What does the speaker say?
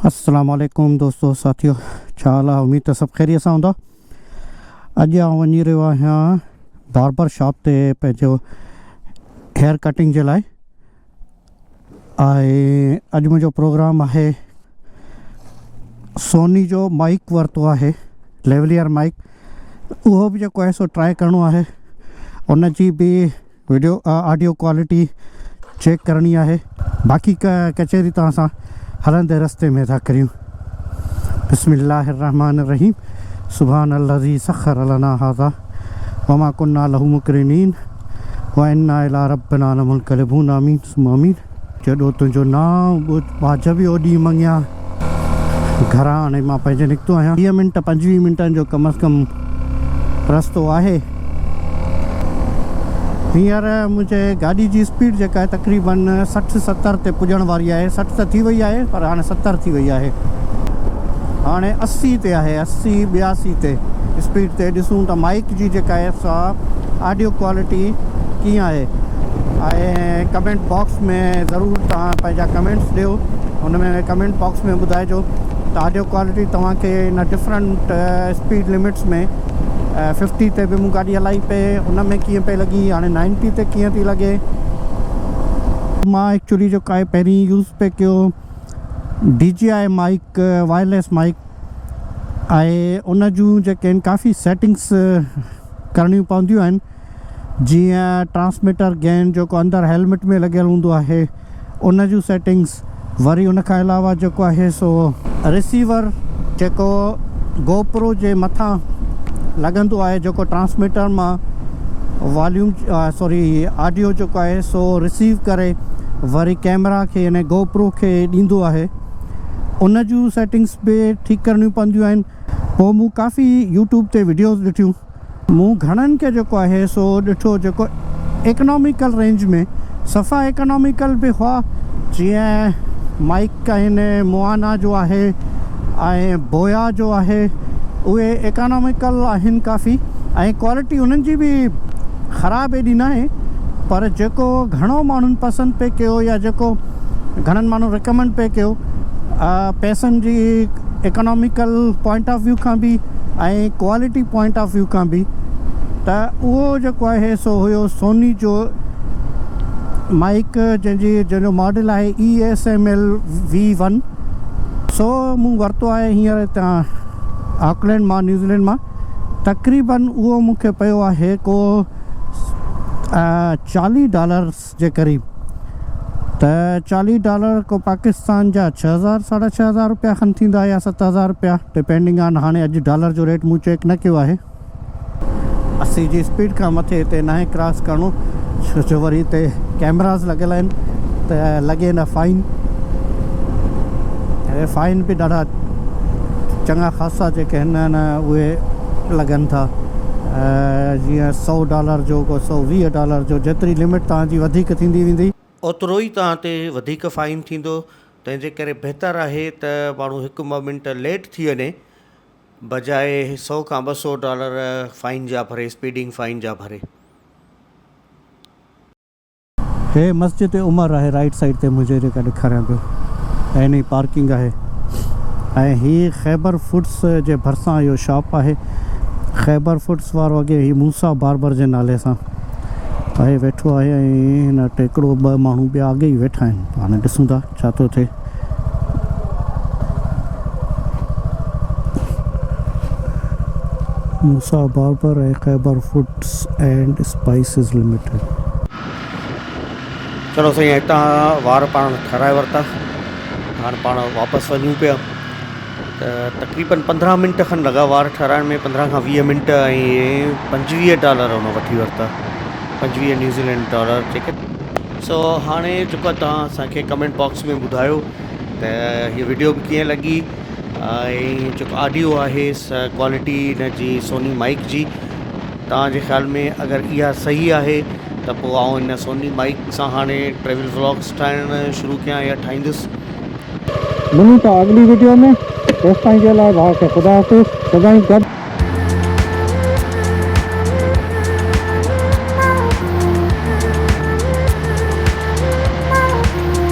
السلام عليڪم دوستو ساٿيو ڇا حال آهي اميد ته سڀ خيريت سان هوندا اڄ آئون وڃي رهيو آهيان باربر شاپ تي پنهنجو هيئر ڪٽنگ جي لاء ۽ اڄ منهنجو پروگرام آهي سوني جو مائڪ ورتو آهي ليوليئر مائڪ اهو به جيڪو آهي سو ٽرائي ڪرڻو آهي ان جي به وڊيو آڊيو ڪوالٽي چيڪ ڪرڻي آهي باقي ڪچهري توهان سان هلندي رستي ۾ ٿا ڪريون بسم الله الرحمن الرحيم سبحان الذي سخر لنا هذا وما كنا له مقرنين وانا الى ربنا لمنقلبون آمين ثم آمين جڏو تنهنجو نانء ٻاجهه به اوڏي مڱيان. گهران هاڻي مان پنهنجي نڪتو آهيان. ويهه منٽ پنجويهه منٽن جو ڪم از ڪم رستو آهي. هينئر منهنجي گاڏي جي اسپيڊ جيڪا آهي تقريبن 60 70 تي پڄڻ واري آهي. 60 ته ٿي وئي آهي پر هاڻي 70 ٿي وئي آهي. هاڻي 80 تي آهي 80 82 تي اسپيڊ تي ڏسون ته مائيڪ جي جيڪا آهي سا آڊيو ڪوالٽي ڪيئن آهي. ۽ ڪمينٽ باڪس ۾ ضرور توهان پنهنجا ڪمينٽس ڏيو ان ۾ ڪمينٽ باڪس ۾ ٻڌائجو ته آڊيو ڪوالٽي توهان کي ان ڊفرنٽ اسپيڊ لمٽس ۾ ففٽي تي به مون گاڏي هلائي پئي ان ۾ ڪيئن پئي لڳي هاڻي نائنٽي تي ڪيئن ٿي لڳي. مان ايڪچولي جيڪو آهي پهرين يوز پئي ڪيو D J I mic wireless mic ۽ ان جون جيڪي آهن ڪافي سيٽنگس ڪرڻيون پونديون آهن جيئن ٽرانسميٽر گين جيڪو اندر هيلمٽ ۾ لڳيل هوندو آهي ان جون سيٽنگس وري ان کان علاوه جيڪو آهي سو رسيور جيڪو گوپرو جي مٿان لڳندو آهي جيڪو ٽرانسميٽر مان واليوم سوري آڊيو جيڪو آهي سو رسيو ڪري وري ڪيمرا کي يعني گوپرو کي ڏيندو آهي ان جون سيٽنگس به ٺيڪ ڪرڻيون پونديون آهن پوء مون ڪافي يوٽيوب تي وڊيوز ڏٺيون مون گهڻن کي جيڪو آهي سو ڏٺو جيڪو ايڪناميڪل رينج ۾ صفا ايڪناميڪل به هئا جيئن مائيڪ آهن موانا جو آهي ۽ بويا جو آهي اهي ايڪاناميڪل آهن ڪافي ۽ ڪوالٽي انهن جي به خراب ايڏي ناهي پر جيڪو گهڻو ماڻهن پسند پئي ڪيو يا جيڪو گهڻن ماڻهن ريڪمنڊ پئي ڪيو پئسن جي ايڪاناميڪل پوائنٽ آف ويو کان به ۽ ڪوالٽي پوائنٽ آف ويو کان به ته اهو جيڪو آهي سو هيو سوني جو مائڪ جنهن جي جنهن جو ماڊل آهي E S M L V one سو مون ورتو آهي هينئر هتان آڪلينڊ مان نيوزيلينڊ مان تقريبن اهو مون کي پيو آهي ڪو چاليهه ڊالرس جي قريب ته چاليهه ڊالر ڪو پاڪستان جا 6000 ساڍا 6000 روپيا کن ٿيندا يا 7000 روپيا ڊپينڊنگ آن هاڻي اڄ ڊالر جو ريٽ مون چيڪ نه ڪيو آهي. 80 جي اسپيڊ کان مٿي هتي ناهي ڪراس ڪرڻو ڇو جو وري هتي ڪيمراز لڳل آهن ته لڳي نه فائن ۽ فائن به ڏاڍا چڱا خاصا جيڪي آهن نه اهي لڳن ٿا. جيئن سئو ڊالر جو ڪو 120 ڊالر جو جيتري لمٽ توهان جي وڌيڪ ٿيندي ويندي. اوترو ئي توهان تي وڌيڪ فائن ٿيندو تنهن جي ڪري بهتر آهي ته ماڻهو هڪ ٻه منٽ ليٽ ٿي وڃي بجاء سئو کان 200 ڊالر فائن جا ڀري اسپيڊنگ فائن جا ڀري. هي مسجد عمر آهي رائيٽ سائيڊ تي منهنجي جيڪا ڏيکاريان پيو ۽ هن جي پارڪنگ آهي ۽ هي خيبر فوڊس جي ڀرسان اهو شاپ آهي خيبر فوڊس وارو اڳي هي موسيٰ باربر جي نالي سان آهي ويٺو آهي ۽ هن وٽ هڪڙو ٻه ماڻهو ٻيا اڳي ئي ويٺا آهن هاڻي ڏسون ٿا ڇا ٿو ٿئي. Musa barber ۽ Khyber foods and spices limited. چلو سائين هتان وار پاڻ ٺهرائي ورتا هاڻ پاڻ واپس وڃون پيا ته تقريبن 15 منٽ کن لڳا وار ٺهرائڻ ۾ 15 کان 20 منٽ ۽ 25 ڊالر هن وٺي ورتا 25 نيوزيلينڊ ڊالر جيڪي سو هاڻي جيڪو توهان اسان کي ڪمينٽ باڪس ۾ ٻڌايو ته هي وڊيو به ڪيئن لڳي ۽ جيڪو آڊيو آهي ڪوالٽي هن جي سوني مائڪ جي توهان جي خيال ۾ اگر اها صحيح آهي ته پوء آئون هن سوني مائڪ سان هاڻي ٽريول ولاگس ٺاهڻ شروع ڪيان يا ٺاهيندس. ملون ٿا اڳلي وڊيو ۾ تيستائين جي لاء ڀاء کي خدا حافظ سدائين گڏ.